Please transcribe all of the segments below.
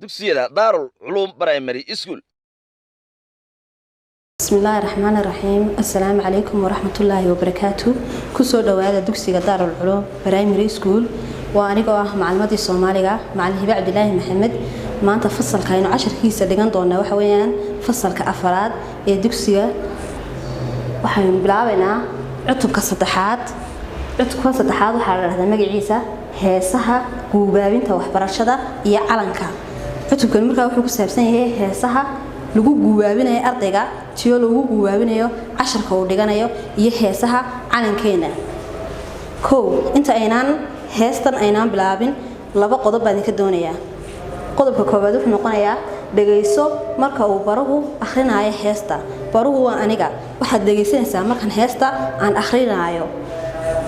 Dugsiyada Daarul Culuum Primary School. Bismi illaahi raxmaan raxiim. Assalaamu calaykum waraxmatullaahi wabarakaatu. Kusoo dhowaada dugsiga Daarul Culuum Primary School. Waa anigoo ah macalimadii Soomaaliga, Macalin Hibe Cabdilaahi Maxamed. Maanta fasalka aynu casharkiisa dhigan doonaa waxa weeyaan fasalka afaraad ee dugsiga. Waxaynu bilaabaynaa cutubka saddexaad. Cutubka saddexaad waxaa la dhahdaa magaciisa Heesaha Guubaabinta Waxbarashada iyo Calanka. Cutubkan markaa wuxuu ku saabsan yahay heesaha lagu guubaabinayo ardayga, tiyo lagu guubaabinayo casharka uu dhiganayo, iyo heesaha calankeena. Kow, inta aynaan heestan aynaan bilaabin, laba qodob baan idinka doonayaa. Qodobka koowaad wuxuu noqonayaa: dhegayso marka uu baruhu akhrinayo heesta. Baruhu waa aniga. Waxaad dhegaysanaysaa markan heesta aan akhrinayo.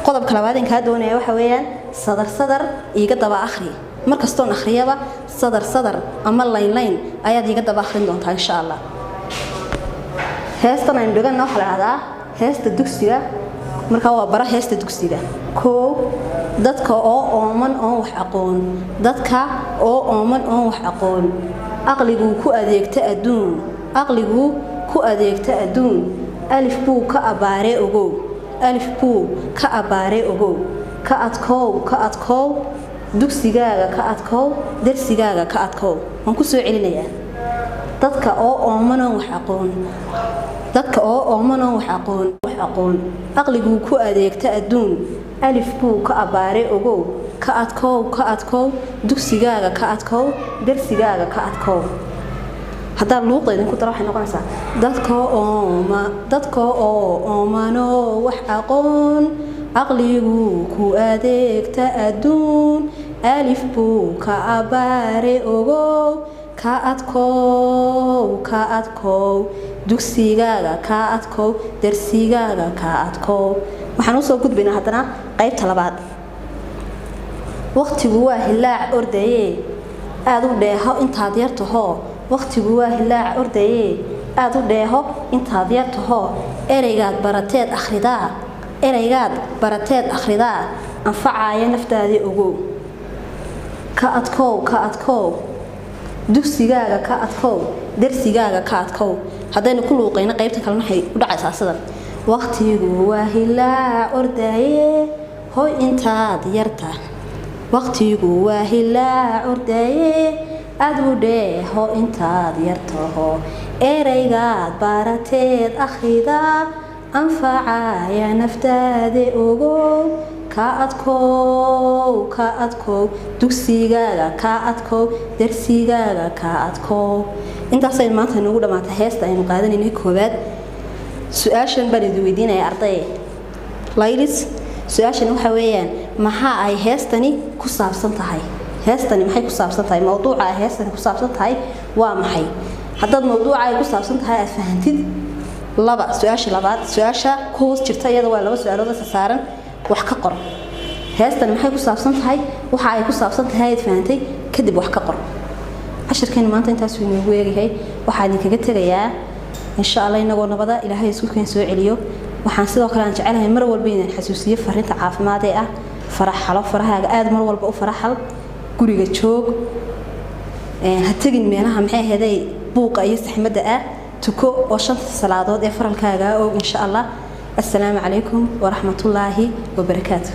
Qodobka labaad in kaa doonaya waxa weeyaan sadar sadar iiga daba akhri. Markastoon akhriyaba, sadar sadar ama line line ayaad iiga daba akhrin doontaa, insha Allah. Heestan aynu dhiganna waxaa la dhahdaa Heesta Dugsiga. Markaa waa bara heesta dugsiga. Koow, dadka oo ooman oon wax aqoon, dadka oo ooman oon wax aqoon, aqliguu ku adeegta adduun, aqliguu ku adeegta adduun, alif buu ka abbaaree ogow, alif buu ka abbaaree ogow, ka adkoow, ka adkoow, dugsigaaga ka adkoow, darsigaaga ka adkoow. Waan ku soo celinayaa. Dadka oo ooman oon wax aqoon, dadka oo ooman oon wax aqoon, wax aqoon, aqliguu ku adeegta adduun, alif buu ka abbaaree ogow, ka adkoow, ka adkoow, dugsigaaga ka adkoow, darsigaaga ka adkoow. Haddaa luuqda idinku daro, waxay noqonaysaa: dadka ooma, dadka oo oomanoo wax aqoon, aqligu ku adeegta adduun, alif buu ka abbaare ogow, ka adkow, ka adkow, dugsigaaga ka adkow, darsigaaga ka adkow. Waxaan usoo gudbaynaa haddana qaybta labaad. Waqtigu waa hilaac ordaye, aada u dheeho intaad yar tahoo. Waqtigu waa hilaac ordaye, aada u dheeho intaad yar tahoo. Ereygaad barateed akhridaa, ereygaad barateed akhridaa, anfacaaya naftaadii ogow. Ka adkow, ka adkow, dugsigaaga ka adkow, darsigaaga ka adkow. Haddaynu ku luuqayno qaybta kalena, waxay u dhacaysaa sidan: waqtigu waa hilaac ordaye, hoy intaad yarta, waqtigu waa hilaac ordaye, aad u dheeho intaad yartaho. Ereygaad barateed akhridaa, anfacaya naftaada ogow. Ka adkow, ka adkow, dugsigaaga ka adkow, darsigaaga ka adkow. Intaasaynu maanta inoogu dhamaatay heesta aynu qaadanaynay koowaad. Su-aashan baan idin weydiinaya, ardaye laylis. Su-aashan waxa weeyaan: maxaa ay heestani ku saabsan tahay? Heestani maxay ku saabsan tahay? Mawduuca ay heestani ku saabsan tahay waa maxay? Haddaad mawduuca ay ku saabsan tahay aad fahantid, laba su-aasha labaad, su-aasha ku hoos jirta iyada waa laba su-aalood isa saaran, wax ka qor. Heestani maxay ku saabsan tahay? Waxa ay ku saabsan tahay aad fahantay kadib, wax ka qor. Casharkeena maanta intaasuu inoogu eegayahay. Waxaa idinkaga tegayaa, insha Allah, inagoo nabada Ilaahay iskuulkeen soo celiyo. Waxaan sidoo kale aan jecelahay mar walba inaan xasuusiyo fariinta caafimaad ee ah faraxalo. Farahaaga aada mar walba u faraxal. Guriga joog, ha tegin meelaha, maxay ahaday, buuqa iyo saxmadda ah. Tuko oo shanta salaadood ee faralkaaga og, insha Allah. Assalaamu calaykum waraxmatullaahi wabarakaatu.